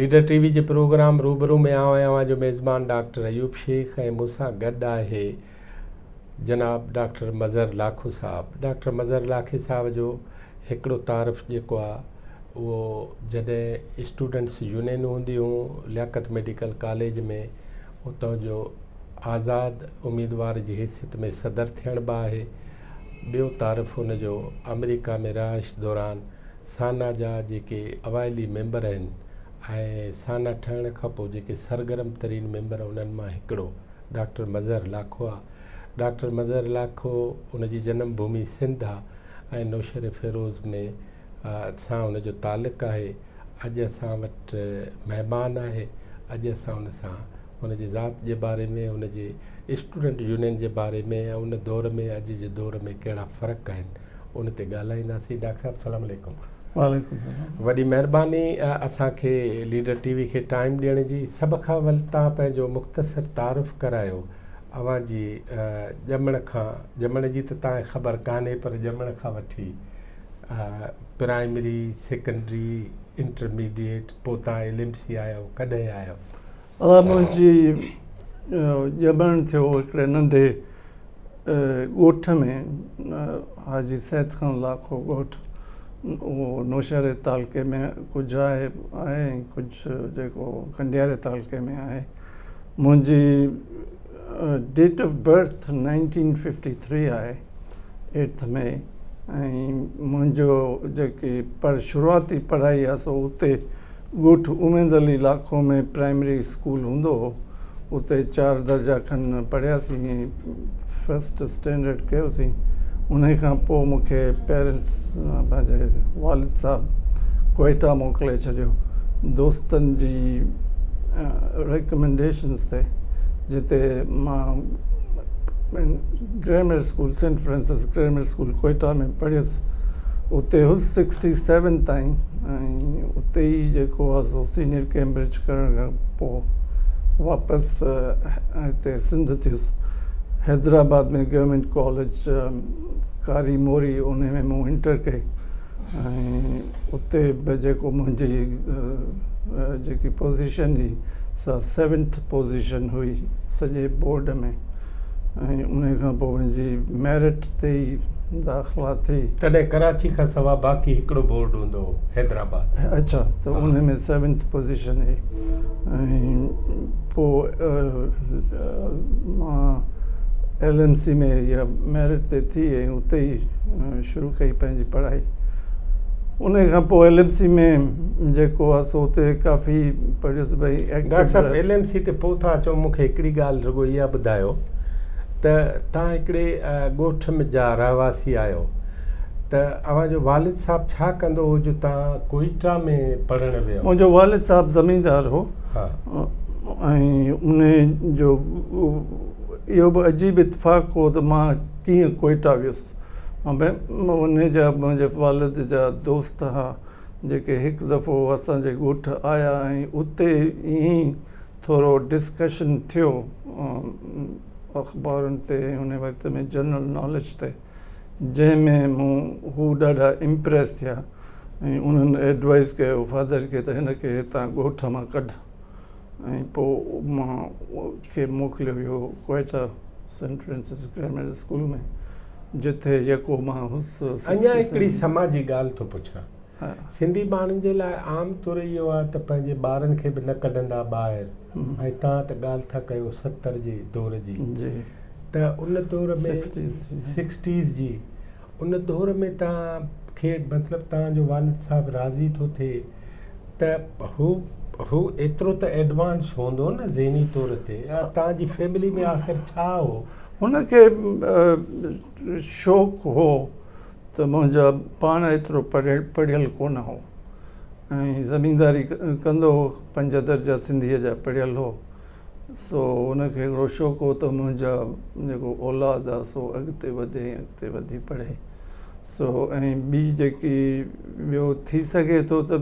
Leader ٽي V جي programme روبرو ۾ آئون آهيان اوهان جو ميزبان ڊاڪٽر ايوب شيخ ۽ مون سان گڏ آهي جناب ڊاڪٽر مظهر لاکو صاحب. ڊاڪٽر مظهر لاکي صاحب جو هڪڙو تعارف جيڪو آهي اهو جڏهن اسٽوڊنٽس يونين هوندي هون لياقت ميڊيڪل ڪاليج ۾ اتان جو آزاد اميدوار جي حيثيت ۾ صدر ٿيڻ به آهي. ٻيو تعارف ان جو آمريڪا ۾ رهائش دوران سانا جا جيڪي اوائلي ميمبر آهن ۽ سانا ٺهڻ کان پوء جيڪي سرگرم ترين ميمبر انهن مان هڪڙو ڊاڪٽر مظهر لاکو آ. ڊاڪٽر مظهر لاکو ان جي جنم ڀومي سنڌ آ ۽ نوشهري فيروز ۾ سان ان جو تعلق آهي. اڄ اسان وٽ مهمان آهي. اڄ اسان ان سان ان جي ذات جي باري ۾ ان جي اسٽوڊنٽ يونين جي باري ۾ ۽ ان دور ۾ اڄ جي دور ۾ ڪهڙا فرق آهن ان تي ڳالهائينداسين. ڊاڪٽر صاحب سلام عليڪم. وعليڪم السلام. وڏي مهرباني اسان کي ليڊر ٽي وي کي ٽائيم ڏيڻ جي. سڀ کان اول توهان پنهنجو مختصر تعارف ڪرايو. اوهان جي ڄمڻ کان، ڄمڻ جي ته توهان کي خبر ڪانهي پر ڄمڻ کان وٺي پرائمري، سيڪنڊري، انٽرميڊيٽ پوء توهان ايل ايم سي آيو ڪڏهن آيو؟ ادا منهنجي ڄمڻ ٿيو هڪڙي ننڍي ڳوٺ ۾ حاجي سيد خان لاکو ڳوٺ اهو نوشهري تعلقي ۾ ڪجهه آهي آهي ۽ ڪجهه جيڪو ڪنڊياري تعلقي ۾ آهي منهنجي ڊيٽ آف برٿ 1953 آهي ايٽٿ مئي ۽ منهنجو جيڪي پر شروعاتي پڙهائي آهي سو اتي ڳوٺ اميد علي لاکو ۾ پرائمري اسڪول هوندو هو، اتي چار درجا کن پڙهياسين ۽ فرسٽ اسٽينڊرڊ ڪيوسين. انهي کان پوء مون کي پيرنٽس پنهنجي والد صاحب ڪوئيٽا موڪلي ڇڏيو دوستن جي ريڪمينڊيشنس تي جتي مان grammar school saint Francis grammar school Quetta ۾ پڙهيس. اتي هيس سڪسٽي سيون تائين ۽ اتي ئي جيڪو آهي سو سينئر ڪيمبرج ڪرڻ کان پوء واپس هتي سنڌ ٿيس. حيدرآباد ۾ گورنمينٽ ڪاليج ڪاري موري ان ۾ مون انٽر ڪئي ۽ اتي به جيڪو منهنجي جيڪي پوزيشن هئي سا سيونٿ پوزيشن هئي سڄي بورڊ ۾. ۽ انهي کان پوء منهنجي ميرٽ تي ئي داخلا ٿي. تڏهن ڪراچي کان سوا باقي هڪڙو بورڊ هوندو هو حيدرآباد. اڇا ته انهي ۾ سيونٿ پوزيشن هئي ۽ پوء مان ايل ايم سي ۾ اها ميرٽ تي ٿي ۽ اتي ئي شروع ڪئي پنهنجي پڙهائي. انهي کان پوء ايل ايم سي ۾ جيڪو آهي سو اتي ڪافي پڙهيس ڀئي ڊاڪٽر ايڪٽو صاحب رهيس. ايل ايم سي تي پوء ٿا اچون مون کي هڪڙي ڳالهه رڳو اها ٻڌايو ته توهان هڪڙي ڳوٺ جا رهواسي آهيو ته اوهان جو والد صاحب ڇا ڪندو هو جو توهان ڪوئيٽا ۾ پڙهڻ ويو؟ منهنجو والد صاحب زميندار هو ۽ انهي جو اهو به عجيب اتفاق هو ته مان ڪيئن ڪوئيٽا ويس. انهي جا منهنجي والد جا دوست ها جيڪي هڪ دفعو اسان جي ڳوٺ آيا ۽ اتي ائين ئي ٿورو ڊسڪشن ٿيو اخبارن تي ۽ ان وقت ۾ جنرل ناليج تي جنهن ۾ مون هو ڏاڍا امپريس ٿيا ۽ انهن ايڊوائز ڪيو فادر کي ته هن کي هتان ڳوٺ مان ڪڍ ۽ پوء مان کي موڪليو ويو Quetta saint Francis grammar school ۾ جتي يڪو مان هوس. اڃا هڪڙي سماجي ڳالهه ٿو پڇان. سنڌي ماڻهن جي لاء عام طور اهو آهي ته پنهنجي ٻارن کي به نه ڪڍندا ٻاهر ۽ توهان ته ڳالهه ٿا ڪيو 70 جي دور جي ته ان دور ۾ سڪسٽيز جي ان دور ۾ توهان کي مطلب توهان جو والد صاحب راضي ٿو ٿئي ته هو هو ايترو ته ايڊوانس هوندو نه ذهني طور تي توهان جي فيملي ۾ آخر ڇا هو؟ هن کي شوق هو ته منهنجا پاڻ ايترو پڙهيل ڪونه هو ۽ زمينداري ڪندو هو پنج درجا سنڌيء جا پڙهيل هو سو هن کي هڪڙو شوق هو ته منهنجا جيڪو اولاد آهي سو اڳتي وڌي ۽ اڳتي وڌي پڙهي سو ۽ ٻي جيڪي ٻيو ٿي سگهي ٿو ته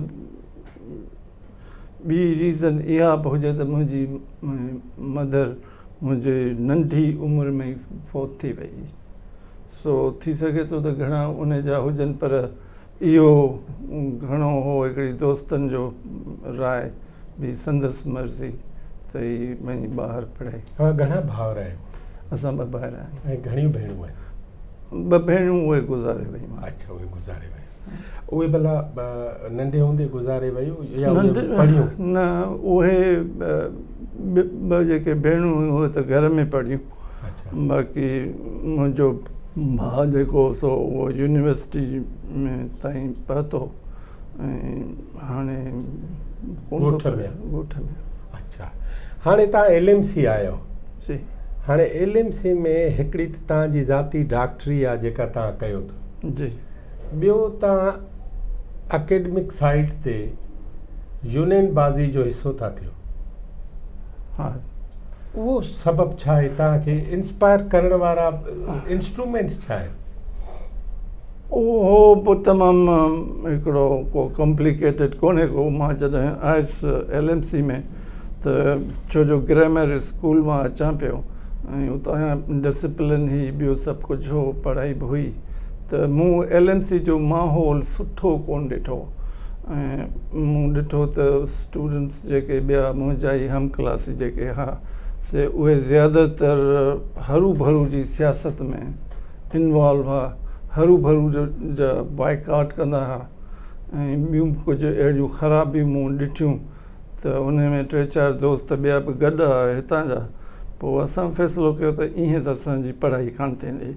ٻي ريزن اها به هجي ته منهنجي مدر منهنجي ننڍي عمر ۾ ئي فوت ٿي وئي سو ٿي سگهي ٿو ته گهڻا ان جا هجن پر اهو گهڻو هو هڪڙي دوستن جو راء. به سندس مرضي ته هي وڃي ٻاهر پڙهي. اوهان گهڻا ڀائر آهيو؟ اسان ٻه ڀائر آهيون. ۽ گهڻيون ڀيڻون آهن؟ ٻه ڀيڻيون اهي گذاري ويون آهن. اڇا اهي گذاري ويون. اهي ڀلا ننڍي هوندي گذاري ويون يا اهي پڙهيون؟ نه اهي ٻه جيڪي ڀيڻون هيون اهي ته گهر ۾ پڙهيون باقي منهنجو ڀاء جيڪو هو سو اهو يونيورسٽي ۾ تائين پهتو ۽ هاڻي ڳوٺ ۾ ڳوٺ ۾. اڇا هاڻي تان ايل ايم سي آيو. جي. هاڻي ايل ايم سي ۾ هڪڙي ته تان جي ذاتي ڊاڪٽري آ جيڪا تان ڪيو ٿو. جي. ٻيو تان اڪيڊمڪ سائيڊ تي يونين بازي جو حصو ٿا ٿيو. ها. اهو سبب ڇا آهي تان کي انسپائر ڪرڻ وارا انسٽرومينٽس ڇا آهن؟ اهو به تمام هڪڙو ڪو ڪمپليڪيٽيڊ ڪونهي ڪو مان جڏهن آيس ايل ايم سي ۾ ته ڇو جو گرامر اسڪول مان اچان پيو ۽ اتان ڊسپلن هي ٻيو سڀ ڪجهه هو پڙهائي به هئي ته مون ايل ايم سي جو ماحول سٺو ڪونه ڏٺو ۽ مون ڏٺو ته اسٽوڊنٽس جيڪي ٻيا منهنجا ئي هم ڪلاسي جيڪي ها سي اهي زياده تر هرو ڀرو جي سياست ۾ انوالو ها، هرو ڀرو جا بائيڪاٽ ڪندا ها ۽ ٻيون به ڪجهه اهڙيون خرابيون مون ڏٺيون ته انهي ۾ ٽي چار دوست ٻيا به گڏ ها هتان جا پوء اسان فيصلو ڪيو ته ائين ته اسان جي پڙهائي ڪانه ٿيندي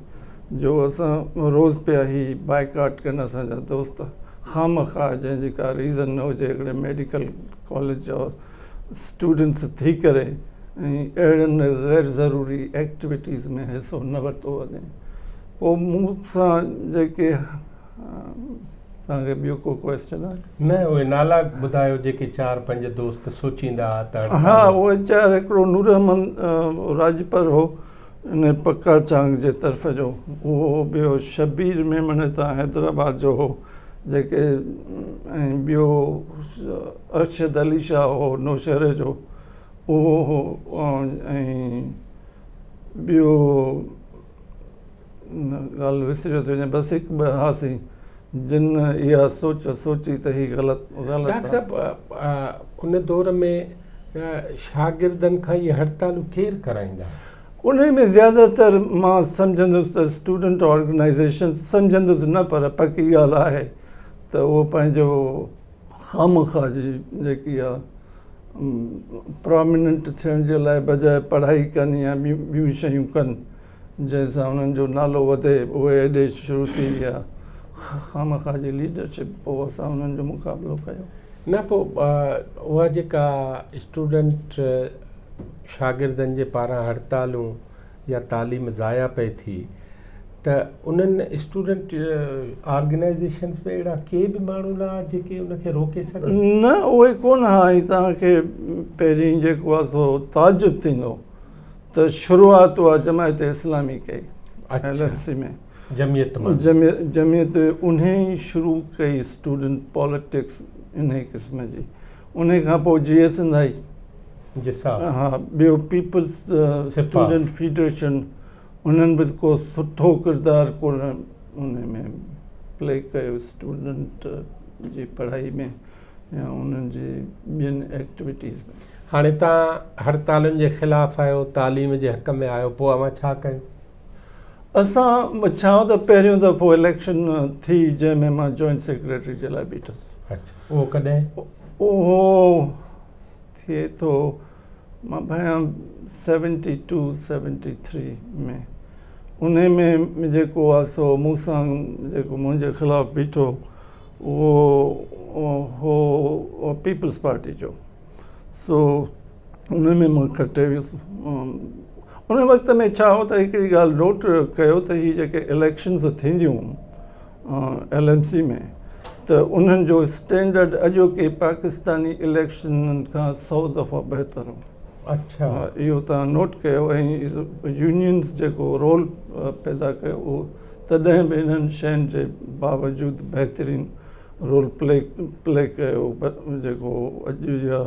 جو اسان روز پيا هي بائيڪاٽ ڪن اسان جا دوست خامخواه جنهن جي ڪا ريزن نه هجي هڪڙي ميڊيڪل ڪاليج جا اسٽوڊنٽس ٿي ڪري ۽ اهڙين غير ضروري ايڪٽيوٽيز ۾ حصو نه ورتو وڃي پوء مون سان جيڪي توهان کي ٻيو ڪو ڪويسچن آهي؟ نه اهي نالا ٻڌايو جيڪي چار پنج دوست سوچيندا ها ته ها اهي چار هڪڙو نور احمد راڄپر هو ان پڪا چانگ جي طرف جو اهو هو ٻيو شبير ميمڻ هتان حيدرآباد جو هو جيڪي ۽ ٻيو ارشد علي شاهه هو نوشهري جو اهو هو ۽ ٻيو ڳالهه وسريو ٿو وڃي بس هڪ ٻه هئاسين جن اها سوچ سوچي ته هي غلط غلط ڊاڪٽر صاحب ان دور ۾ شاگردن کان اهي هڙتالون ڪير ڪرائيندا؟ انهي ۾ زياده تر مان سمجهندس ته اسٽوڊنٽ آرگنائيزيشن سمجهندس نه پر پڪي ڳالهه آهي ته اهو پنهنجو خامخواه جي جيڪي آ پراميننٽ ٿيڻ جي لاء بجاء پڙهائي ڪن يا ٻيون شيون ڪن جنهن سان انهن جو نالو وڌي اهي ايڏي شروع ٿي ويا خامخواه جي ليڊرشپ پوء اسان انهن جو مقابلو ڪيو. نه پوء اها جيڪا اسٽوڊنٽ شاگردن جي پاران هڙتالون يا تعليم ضايع پئي ٿي ته انهن اسٽوڊنٽ آرگنائيزيشنز ۾ اهڙا ڪي به ماڻهو نه ها جيڪي ان کي روڪي سگهن؟ نه اهي ڪونه ها ۽ توهان کي پهرين جيڪو آهي سو تعجب ٿيندو ته شروعات اها جماعت اسلامي ڪئي ايل ايم سي ۾ جمعيت مان جمعيت انهي ئي شروع ڪئي اسٽوڊنٽ پاليٽڪس انهي قسم جي انهي کان پوء جي ايس سنڌ آئي جساف ها ٻيو پيپلز اسٽوڊنٽ فيڊريشن انهن به ڪو سٺو ڪردار ڪونه ان ۾ پلي ڪيو اسٽوڊنٽ جي پڙهائي ۾ يا انهن جي ٻين ايڪٽيوٽيز ۾. هاڻي توهان هڙتالن جي خلاف آهيو، تعليم جي حق ۾ آهيو، پوء اوهان ڇا ڪيو؟ اسان ڇا ته پهريون دفعو اليڪشن ٿي جنهن ۾ مان جوائنٽ سيڪريٽري جي لاء بيٺس. اڇا اهو ڪڏهن؟ اهو ٿئي ٿو مان ڀانيان سيونٽي ٽو سيونٽي ٿري ۾ انهي ۾ جيڪو آ سو مون سان جيڪو منهنجي خلاف بيٺو اهو هو پيپلز پارٽي جو سو ان ۾ مان کٽي ويس ان وقت ۾ ڇا هو ته هڪڙي ڳالهه نوٽ ڪيو ته هي جيڪي اليڪشنز ٿينديون ايل ايم سي ۾ ته انهن جو اسٽينڊرڊ اڄوڪي پاڪستاني اليڪشنن کان سو دفعا بهتر هو. اڇا. اهو توهان نوٽ ڪيو ۽ يونينز جيڪو رول پيدا ڪيو اهو تڏهن به انهن شين جي باوجود بهترين رول پلي پلي ڪيو جيڪو اڄ جا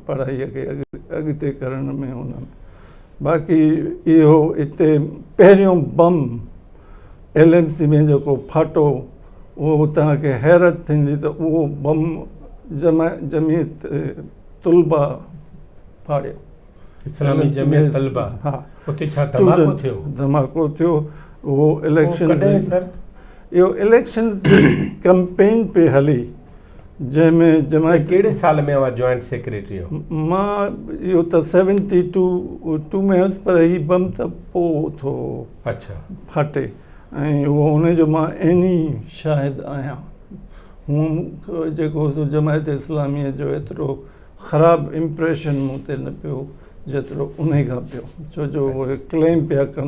پڙهائي کي اڳتي ڪرڻ ۾ ان ۾ باقي اهو اتي پهريون بم ايل ايم سي ۾ جيڪو ڦاٽو اهو توهان کي حيرت ٿيندي ته اهو بم جمعيت طلبه ڦاڙيو. اسلامي جمعيت طلبه ها اتي ڇا ڌماڪو ٿيو؟ ڌماڪو ٿيو اهو اليڪشن ڪڏهن سر؟ اهو اليڪشن جي ڪمپين پئي هلي جنهن ۾ جماعت ڪهڙي سال ۾ اوهان جوائنٽ سيڪريٽري هو؟ مان اهو ته سيونٽي ٽو ٽو ۾ هيس پر هي بم ته پوء ٿو اڇا ڦاٽي ۽ اهو ان جو مان عيني شاهد آهيان. هونء جيڪو سو جماعت اسلاميء جو ايترو خراب امپريشن مون تي نه پيو جيترو انهي کان پيو ڇو جو اهي ڪليم پيا ڪن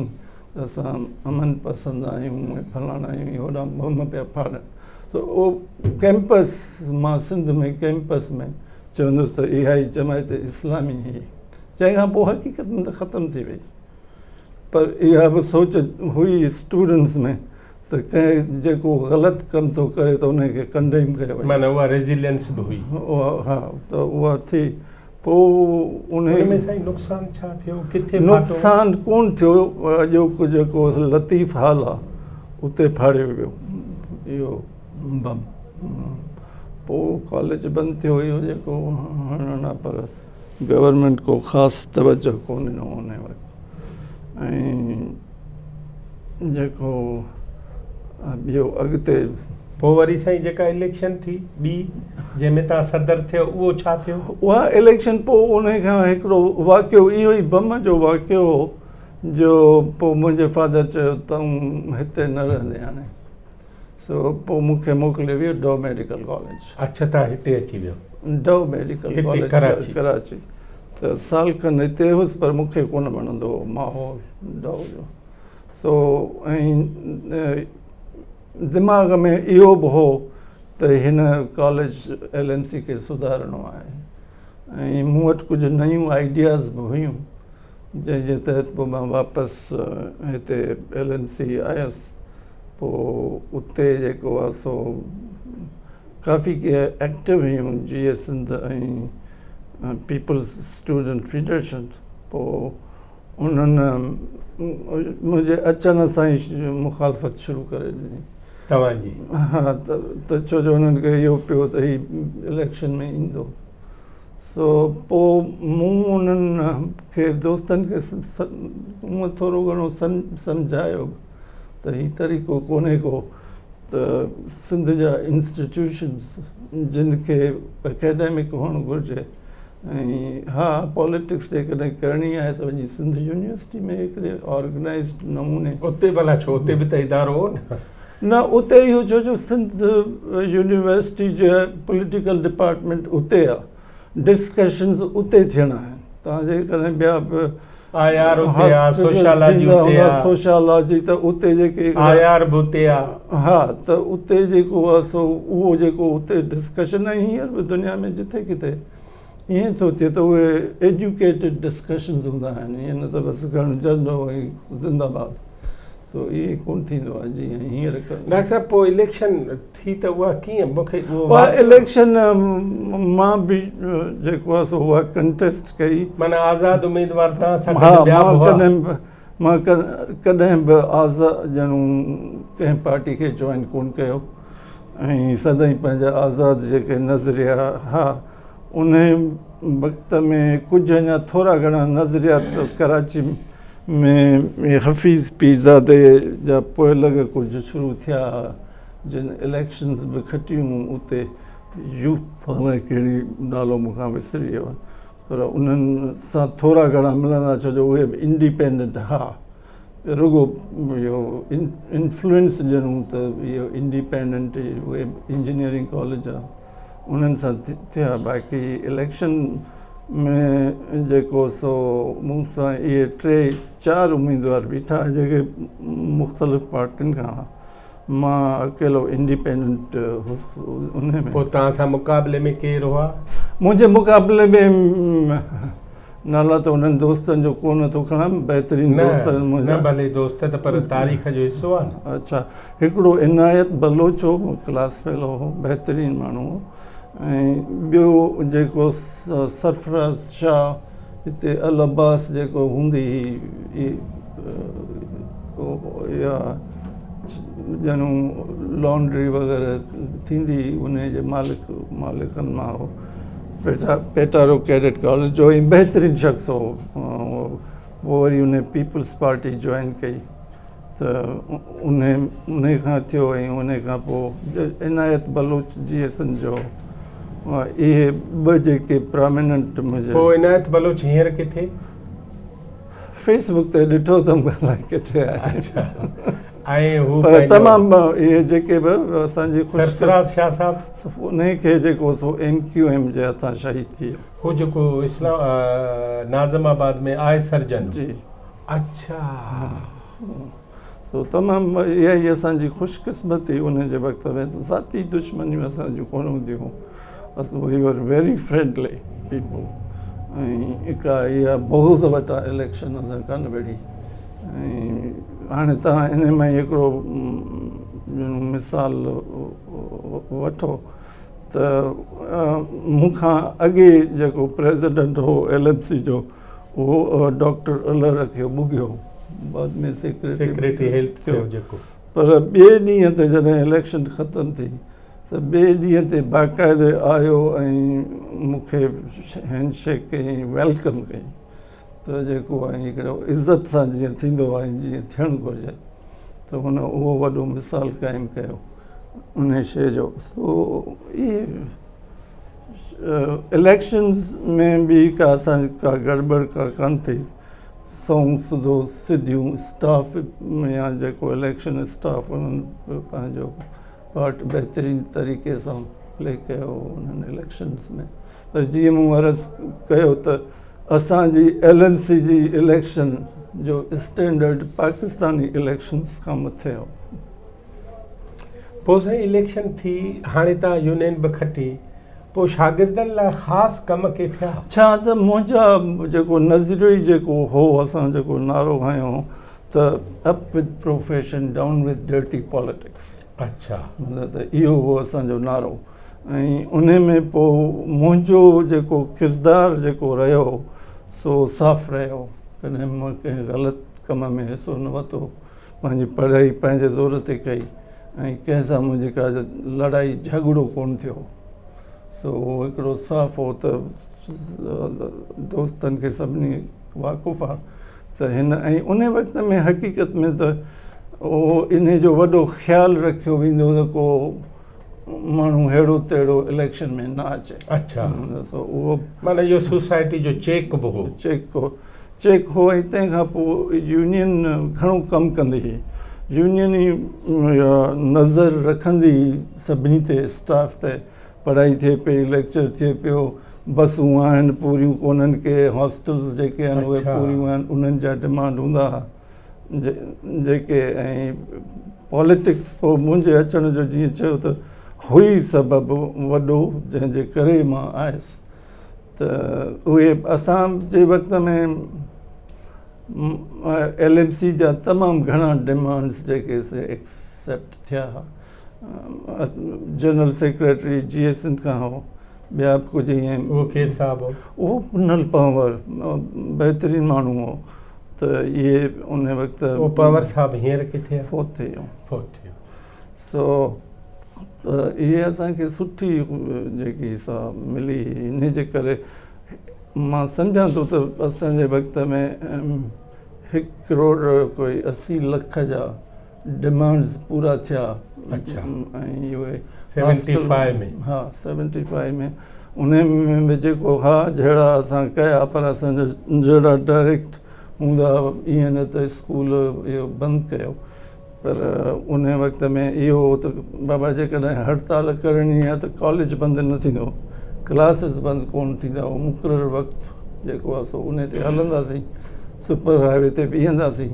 ته اسان امن پسند آهيون ۽ فلاڻا آهيون هي هوڏانهن بم پيا ڦاڙن ته اهو ڪيمپس مان سنڌ ۾ ڪيمپس ۾ چوندس ته اها ئي جماعت اسلامي هئي جنهن کان پوء حقيقت ۾ ته ختم ٿي وئي پر اها به سوچ هئي اسٽوڊنٽس ۾ ته ڪنهن جيڪو غلط ڪم ٿو ڪري ته ان کي ڪنڊيم ڪيو وڃي. معنيٰ اها ريزيلينس به هئي. اها ها ته اها ٿي پوء انهي. ان ۾ سائين نقصان ڇا ٿيو ڪٿي ڦاٽو؟ نقصان ڪونه ٿيو اڄوڪو جيڪو لطيف هال آ اتي ڦاڙيو ويو اهو بم پوء ڪاليج بند ٿيو اهو جيڪو هڻڻ آ پر گورنمينٽ ڪو خاص توجه ڪونه ڏنو انهي وقت ۽ جيڪو ٻيو اڳتي. پوء وري سائين جيڪا اليڪشن ٿي ٻي جنهن ۾ توهان صدر ٿيو اهو ڇا ٿيو؟ اها اليڪشن پوء انهي کان هڪڙو واقعو اهو ئي بم جو واقعو هو جو پوء منهنجي فادر چيو تون هتي نه رهندين هاڻي سو پوء مون کي موڪليو ويو ڊو ميڊيڪل ڪاليج. اڇا توهان هتي اچي ويو. Dow medical college Karachi. Karachi ته سال کن هتي هيس پر مون کي ڪونه وڻندو هو ماحول ڊو جو سو ۽ دماغ ۾ اهو به هو ته هن ڪاليج ايل ايم سي کي سڌارڻو آهي ۽ مون وٽ ڪجهه نيون آئيڊياز به هيون جنهن جي تحت پوء مان واپس هتي ايل ايم سي آيس پوء اتي جيڪو آهي سو ڪافي ايڪٽو هيون Jeay Sindh ۽ peoples student federation پوء انهن منهنجي اچڻ سان ئي مخالفت شروع ڪري ڏني توهان جي ها ته ڇو جو انهن کي اهو پيو ته هي اليڪشن ۾ ايندو سو پوء مون انهن کي دوستن کي هونء ٿورو گهڻو سمجهايو ته هي طريقو ڪونهي ڪو ته سنڌ جا انسٽيٽيوشنس جن کي اڪيڊمڪ هئڻ گهرجي ۽ ها پاليٽڪس جيڪڏهن ڪرڻي آهي ته وڃي سنڌ يونيورسٽي ۾ هڪڙي آرگنائزڊ نموني اتي ڀلا ڇو اتي به ته ادارو هو نه نه اتي اهو ڇو جو سنڌ يونيورسٽي جي پوليٽيڪل ڊپارٽمينٽ اتي آ ڊسڪشنز اتي ٿيڻا آهن تان جيڪڏهن ٻيا به I R اتي آ سوشالاجي اتي آ سوشالاجي ته اتي جيڪي I R به اتي آ ها ته اتي جيڪو آ سو اهو جيڪو اتي ڊسڪشن ۽ هينئر به دنيا ۾ جٿي ڪٿي ائين ٿو ٿئي ته اهي ايجوڪيٽيڊ ڊسڪشنز هوندا آهن ائين نه ته بس گهڻ جهنڊو ۽ زنده باد سو ائين ڪونه ٿيندو آهي جيئن هينئر ڊاڪٽر صاحب پوء اليڪشن ٿي ته اها ڪيئن مون کي اهو اها اليڪشن مان به جيڪو آهي سو اها ڪنٽيسٽ ڪئي معنيٰ آزاد اميدوار توهان سان گڏ ٻيا به هئا مان ڪڏهن به آزاد ڄڻو ڪنهن پارٽي کي جوائن ڪونه ڪيو ۽ سدائين پنهنجا آزاد جيڪي نظريا ها انهي وقت ۾ ڪجهه اڃا ٿورا گهڻا نظريات ڪراچي ۾ حفيظ پيرزادي جا پوئلڳ ڪجهه شروع ٿيا ها جن اليڪشنز به کٽيون اتي يوٿ الائي ڪهڙي نالو مون کان وسري ويو آهي پر انهن سان ٿورا گهڻا ملندا ڇو جو اهي به انڊيپينڊنٽ ها رڳو اهو انفلوئنس ڏيڻو ته اهو انڊيپينڊنٽ اهي انجنيئرنگ ڪاليج آ انهن سان ٿيا باقي اليڪشن ۾ جيڪو سو مون سان اهي ٽي چار اميدوار بيٺا جيڪي مختلف پارٽين کان هئا مان اڪيلو انڊيپينڊنٽ هوس انهي ۾. پوء توهان سان مقابلي ۾ ڪير هئا؟ منهنجي مقابلي ۾ نالا ته انهن دوستن جو ڪو نه ٿو کڻان بهترين دوست آهن منهنجا. نه ڀلي دوست ته پر تاريخ جو حصو آهن. اڇا هڪڙو عنايت بلوچ هو ڪلاس فيلو هو بهترين ماڻهو هو ۽ ٻيو جيڪو سرفراز شاهه هتي العباس جيڪو هوندي هئي اها ڄڻو لانڊري وغيره ٿيندي هئي انهي جي مالڪ مالڪن مان هو. پيٽارو ڪيڊٽ ڪاليج جو ۽ بهترين شخص هو. پوء وري ان پيپلز پارٽي جوائن ڪئي ته ان ان کان ٿيو ۽ ان کان پوء عنايت بلوچ جي ايس جو، اهي ٻه جيڪي پراميننٽ منهنجي. پوء عنايت بلوچ هينئر ڪٿي؟ فيس بڪ تي ڏٺو اٿم، الائي ڪٿي آهي. اڇا، ۽ هو پر تمام اهي جيڪي به اسان جي خوش. سرفراز شاهه صاحب؟ انهي کي جيڪو سو ايم ڪيو ايم جي هٿان شهيد ٿي ويو. هو جيڪو اسلام ناظم آباد ۾ آء سرجن؟ جي. اڇا. سو تمام اها ئي اسان جي خوش قسمتي انهي جي وقت ۾ ته ذاتي دشمنيون اسان جون ڪونه هونديون هيون. اسان وي ور ويري فرينڊلي پيپل ۽ ڪا اها بغض وٽان اليڪشن اسان ڪانه وڙهي. ۽ هاڻي توهان انهي مان ئي هڪڙو مثال وٺو ته مون کان اڳي جيڪو پريزيڊنٽ هو ايل ايم سي جو، اهو ڊاڪٽر الله رکيو ٻگهيو، بعد ۾ سيڪريٽري هيلٿ ٿيو جيڪو. پر ٻئي ڏينهن تي جڏهن اليڪشن ختم ٿي ته ٻئي ڏينهن تي باقاعدي آيو ۽ مون کي هينڊ شيڪ ڪئي ۽ welcome ڪئي ته جيڪو آهي هڪڙو عزت سان جيئن ٿيندو آهي، جيئن ٿيڻ گهرجي، ته هن اهو وڏو مثال قائم ڪيو ان شيء جو. سو اهي اليڪشنز ۾ به ڪا اسان ڪا گڙٻڙ ڪا ڪانه ٿي، سنئون سڌو سڌيون اسٽاف يا جيڪو اليڪشن اسٽاف انهن پنهنجو پارٽ بهترين طريقي سان پلي ڪيو انهن اليڪشنز ۾. پر جيئن مون عرض ڪيو ته اسان جي ايل ايم سي جي اليڪشن جو اسٽينڊرڊ پاڪستاني اليڪشنز کان مٿي هو. پوء سائين اليڪشن ٿي، هاڻي تان يونين به کٽي، پوء شاگردن لاء خاص ڪم ڪي ٿيا؟ ڇا ته منهنجا جيڪو نظريو ئي جيڪو هو، اسان جيڪو نعرو هنيو هو ته up with profession down with dirty politics. اڇا. مطلب ته اهو هو اسان جو نعرو ۽ انهي ۾ پوء منهنجو جيڪو ڪردار جيڪو رهيو سو صاف رهيو، ڪڏهن مان ڪنهن غلط ڪم ۾ حصو نه ورتو، پنهنجي پڙهائي پنهنجي زور تي ڪئي ۽ ڪنهن سان منهنجي ڪا لڙائي جهڳڙو ڪونه ٿيو. سو اهو هڪڙو صاف هو ته دوستن کي سڀني واقف آ ته هن ۽ ان وقت ۾ حقيقت ۾ ته اهو انهي جو وڏو خيال رکيو ويندو ته ڪو ماڻهو ههڙو تهڙو اليڪشن ۾ نه اچي. اڇا. سو اهو معنيٰ اهو سوسائٽي جو چيڪ به هو. چيڪ هو، چيڪ هو ۽ تنهن کان پوء يونين گهڻو ڪم ڪندي هئي. يونين ئي نظر رکندي هئي سڀني تي، اسٽاف تي، پڙهائي ٿئي پئي، ليڪچر ٿئي پيو، بسون آهن پوريون ڪونهن، ڪي هاسٽلز جيڪي آهن اهي پوريون آهن، انهن جا ڊمانڊ هوندا هئا جيڪي. ۽ پاليٽڪس پوء منهنجي اچڻ جو جيئن چيو ته هئي سبب وڏو جنهن جي ڪري مان آيس ته اهي اسان جي وقت ۾ ايل ايم سي جا تمام گهڻا ڊمانڊز جيڪي سي ايڪسيپٽ ٿيا هئا. جنرل سيڪريٽري جي ايس سنڌ کان هو، ٻيا به ڪجهه ائين. اهو ڪير صاحب هو؟ اهو پنهل پنهور بهترين ماڻهو هو ته اهي ان وقت. اهو پنهور صاحب هينئر ڪٿي آهي؟ فوت ٿي ويو. فوت ٿي ويو. سو اهي اسان کي سٺي جيڪي سا ملي، انهي جي ڪري مان سمجهان ٿو ته اسان جي وقت ۾ هڪ ڪروڙ ڪوئي 80 لک جا ڊمانڊز پورا ٿيا. اڇا. ۽ اهي 75 ۾؟ ها، 75 ۾. انهي ۾ به جيڪو ها جهيڙا اسان ڪيا، پر اسان جا جهيڙا ڊائريڪٽ هوندا ائين نه ته اسڪول اهو بند ڪيو، پر انهي وقت ۾ اهو هو ته بابا جيڪڏهن هڙتال ڪرڻي آهي ته ڪاليج بند نه ٿيندو، ڪلاسز بند ڪونه ٿيندا، اهو مقرر وقت جيڪو آهي سو انهي تي هلنداسين، سپر هاء وي تي بيهنداسين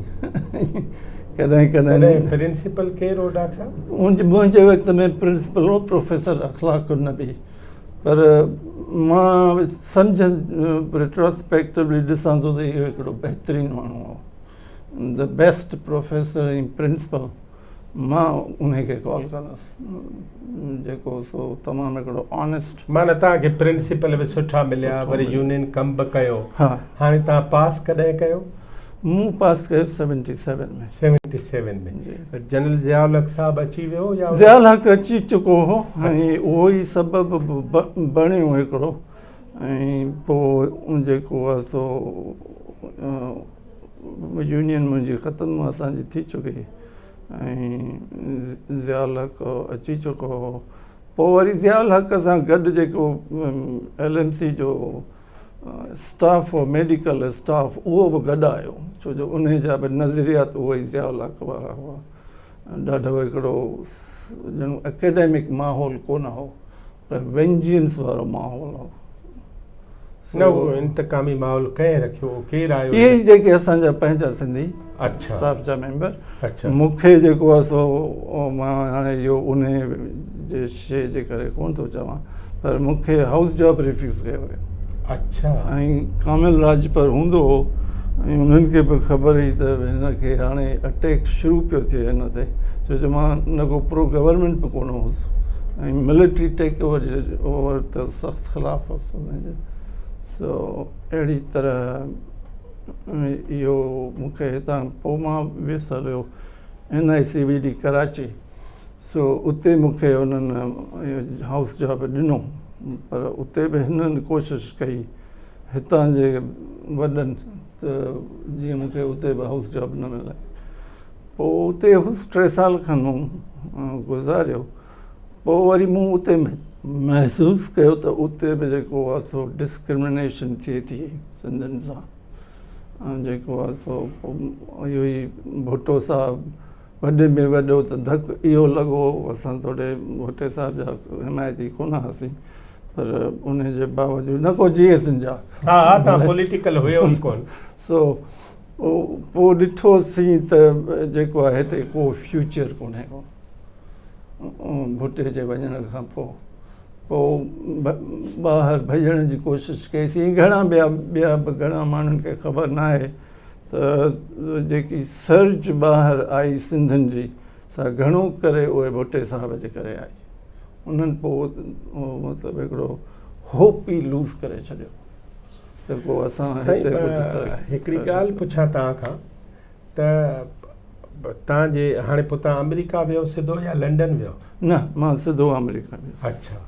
ڪڏهن ڪڏهن. تڏهن پرنسپل ڪير هو ڊاڪٽر صاحب؟ منهنجي وقت ۾ پرنسپل هو پروفيسر اخلاق النبي، پر مان سمجهه ريٽروسپيڪٽولي ڏسان ٿو ته اهو هڪڙو بهترين ماڻهو هو، the best professor ۽ principal مان انهي کي ڪال ڪندس، جيڪو سو تمام هڪڙو آنيسٽ. معنيٰ توهان کي پرنسپل به سٺا مليا، وري يونين ڪم به ڪيو. ها. هاڻي توهان پاس ڪڏهن ڪيو؟ مون پاس ڪيو 77 ۾. 77 ۾. جنرل ضياء الحق صاحب اچي ويو يا؟ ضياء الحق اچي چڪو هو ۽ اهو ئي سبب بڻيو هڪڙو ۽ پوء جيڪو آهي سو يونين منهنجي ختم اسان جي ٿي چڪي ۽ ضياء الحق اچي چڪو هو. پوء وري ضياء الحق سان گڏ جيڪو ايل ايم سي جو اسٽاف هو ميڊيڪل اسٽاف اهو به گڏ آيو ڇو جو انهي جا به نظريات اهي ئي ضياء الحق وارا هئا. ڏاڍو هڪڙو ڄڻ اڪيڊمڪ ماحول ڪونه هو پر وينجنس وارو ماحول هو. نه اهو انتقامي ماحول ڪنهن رکيو هو ڪير آيو؟ اهي ئي جيڪي اسان جا پنهنجا سنڌي اسٽاف جا ميمبر مون کي جيڪو آهي سو مان هاڻي اهو انهي جي شيء جي ڪري ڪونه ٿو چوان پر مون کي هائوس جاب ريفيوز ڪيو ويو. اڇا. ۽ ڪامل راڄپر هوندو هو ۽ انهن کي به خبر هئي ته هن کي هاڻي اٽيڪ شروع پيو ٿئي هن تي ڇو جو مان نه ڪو پرو گورنمينٽ به ڪونه هوس ۽ ملٽري ٽيڪ اوور اوور ته سخت خلاف هوس ان جي سو اهڙي طرح اهو مون کي هتان پوء مان ويس هليو N I C V D Karachi سو اتي مون کي انهن هائوس جاب ڏنو پر اتي به هنن ڪوشش ڪئي هتان جي وڏن ته جيئن مون کي اتي به هائوس جاب نه ملي. پوء اتي هوس ٽي سال کن مون گذاريو. پوء وري مون اتي محسوس ڪيو ته اتي به جيڪو آهي سو ڊسڪرمنيشن ٿئي ٿي سنڌين سان جيڪو آهي سو اهو ئي ڀٽو صاحب وڏي ۾ وڏو ته ڌڪ اهو لڳو، اسان توڙي ڀٽي صاحب جا حمايتي ڪونه هئاسين پر ان جي باوجود نه ڪو جيئي سنڌ جا. ها ها توهان پوليٽيڪل هيو ئي ڪونه. سو پوء ڏٺوسين ته جيڪو آهي هتي ڪو فيوچر ڪونهي ڪو ڀٽي جي وڃڻ کان پوء پوء ٻاهر ڀڄڻ جي ڪوشش ڪئيسين گهڻا ٻيا ٻيا به گهڻا ماڻهن کي خبر ناهي ته جيڪي سرج ٻاهر آئي سنڌين جي سا گهڻو ڪري اهي ڀٽي صاحب جي ڪري آئي. انهن پوء مطلب هڪڙو هوپ ئي لوز ڪري ڇڏيو ته پوء اسان هتي ڪجهه ته هڪڙي ڳالهه پڇان توهان کان ته توهان جي هاڻي پوء توهان آمريڪا ويو سڌو يا لنڊن ويو؟ نه مان سڌو آمريڪا ويس. اڇا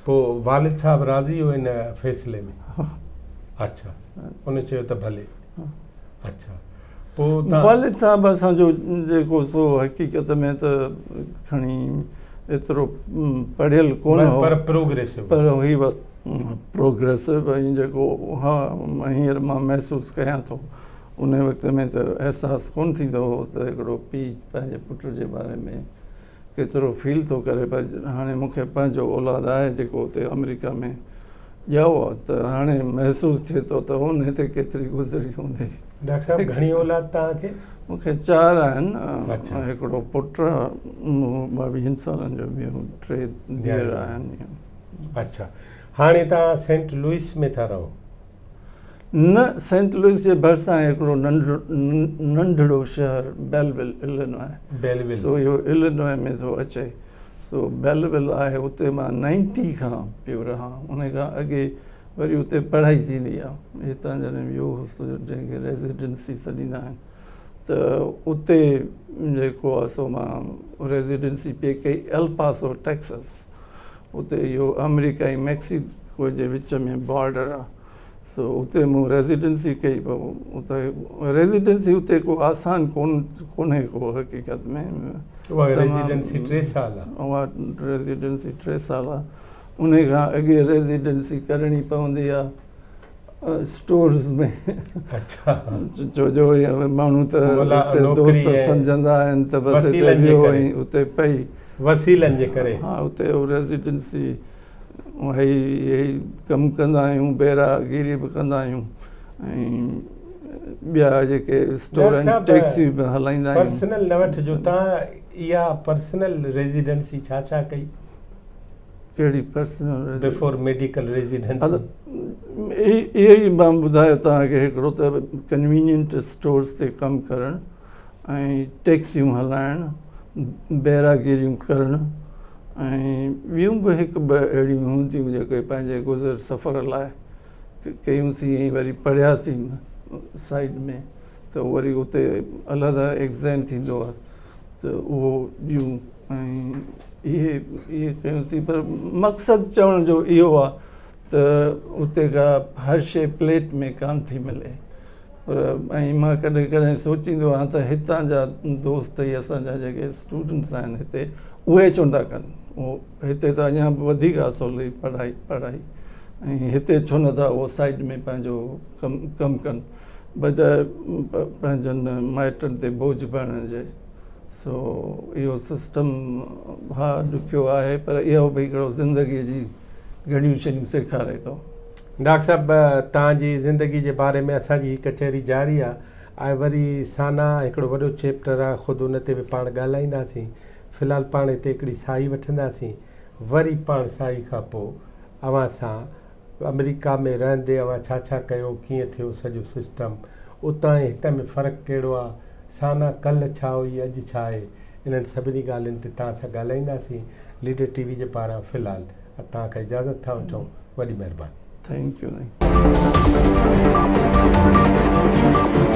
پوء والد صاحب راضي هو ان فيصلي ۾؟ ها. اڇا ان چيو ته ڀلي. اڇا پوء تان. والد صاحب اسان جو جيڪو سو حقيقت ۾ ته کڻي ايترو پڙهيل ڪونه هو پر پروگريسو پر هي بس پروگريسو ۽ جيڪو ها هينئر مان محسوس ڪيان ٿو ان وقت ۾ ته احساس ڪونه ٿيندو هو ته هڪڙو پيء پنهنجي پٽ جي باري ۾ ڪيترو فيل ٿو ڪري پر هاڻي مون کي پنهنجو اولاد آهي جيڪو اتي آمريڪا ۾ ڄائو آهي ته هاڻي محسوس ٿئي ٿو ته ان تي ڪيتري گذري هوندي. ڊاڪٽر صاحب گهڻي اولاد توهان کي؟ مون کي چار آهن هڪڙو پٽ ٻاويهن سالن جو ٻيون ٽي ڌيئر آهن. اڇا هاڻي توهان سينٽ لوئس ۾ ٿا رهو؟ نه سينٽ لوئس جي ڀرسان هڪڙو ننڍڙو شهر بيلول الينواء بيلول سو اهو الينواء ۾ ٿو اچي سو بيلول آهي اتي مان نائنٽي کان پيو رهان ان کان اڳي وري اتي پڙهائي ٿيندي آهي هتان جڏهن ويو هوس جنهن کي ريزيڊنسي سڏيندا آهن ته اتي جيڪو آهي سو مان ريزيڊنسي پئي ڪئي ايلپاسو ٽيڪسس اتي اهو آمريڪا ۽ ميڪسيڪو جي وچ ۾ بارڊر آ سو اتي مون ريزيڊنسي ڪئي پوء اتي ريزيڊنسي اتي ڪو آسان ڪون ڪونهي ڪو حقيقت ۾ اها ريزيڊنسي ٽي سال آ اها ريزيڊنسي ٽي سال آ ان کان اڳي ريزيڊنسي ڪرڻي پوندي آ اسٽورز ۾ اڇا ڇو جو ماڻهو ته دوست سمجهندا آهن ته بس هتي ويو ۽ اتي پئي وسيلن جي ڪري ها اتي ريزيڊنسي هي هي ڪم ڪندا آهيون بيرا گيري به ڪندا آهيون ۽ ٻيا جيڪي اسٽور آهن ٽيڪسي به هلائيندا آهيون پرسنل نه وٺجو تان اها پرسنل ريزيڊنسي ڇا ڇا ڪئي ڪهڙي پرسنل بيفور ميڊيڪل ريزيڊنسي اهي ئي مان ٻڌايو توهان کي هڪڙو ته ڪنوينينٽ اسٽورز تي ڪم ڪرڻ ۽ ٽيڪسيون هلائڻ بيراگيريون ڪرڻ ۽ ٻيون به هڪ ٻه اهڙيون هونديون جيڪي پنهنجي گذر سفر لاء ڪيونسين ۽ وري پڙهياسين سائيڊ ۾ ته وري اتي علحده ايگزام ٿيندو آهي ته اهو ڏيون ۽ اهي اهي ڪيونسين پر مقصد چوڻ جو اهو آهي ته اتي ڪا هر شيء پليٽ ۾ ڪانه ٿي ملي پر ۽ مان ڪڏهن ڪڏهن سوچيندو آهيان ته هتان جا دوست هي اسان جا جيڪي اسٽوڊنٽس آهن هتي اهي ڇو نٿا ڪن هتي ته اڃا به وڌيڪ آهي سولي پڙهائي پڙهائي ۽ هتي ڇو نٿا اهو سائيڊ ۾ پنهنجو ڪم ڪم ڪن بجاء پنهنجن مائٽن تي بوجهه بڻڻ جي سو اهو سسٽم ها ڏکيو آهي پر اهو به هڪڙو زندگي جي گهڻيون شيون سيکاري ٿو. ڊاڪٽر صاحب توهان جي زندگي جي باري ۾ اسان جي هي ڪچهري جاري آ ۽ وري سانا هڪڙو وڏو چيپٽر آ خود ان تي به پاڻ ڳالهائينداسين في الحال پاڻ هتي هڪڙي ساهي وٺنداسين وري پاڻ ساهي کان پو اوهان سان آمريڪا ۾ رهندي اوهان ڇا ڇا ڪيو ڪيئن ٿيو سڄو سسٽم اتان ۽ هتان ۾ فرق ڪهڙو آ سانا ڪلهه ڇا هئي اڄ ڇا آهي انهن سڀني ڳالهين تي توهان سان ڳالهائينداسين ليڊر ٽي وي جي پاران في الحال توهان کان اجازت ٿا وٺون وڏي مهرباني. Thank you.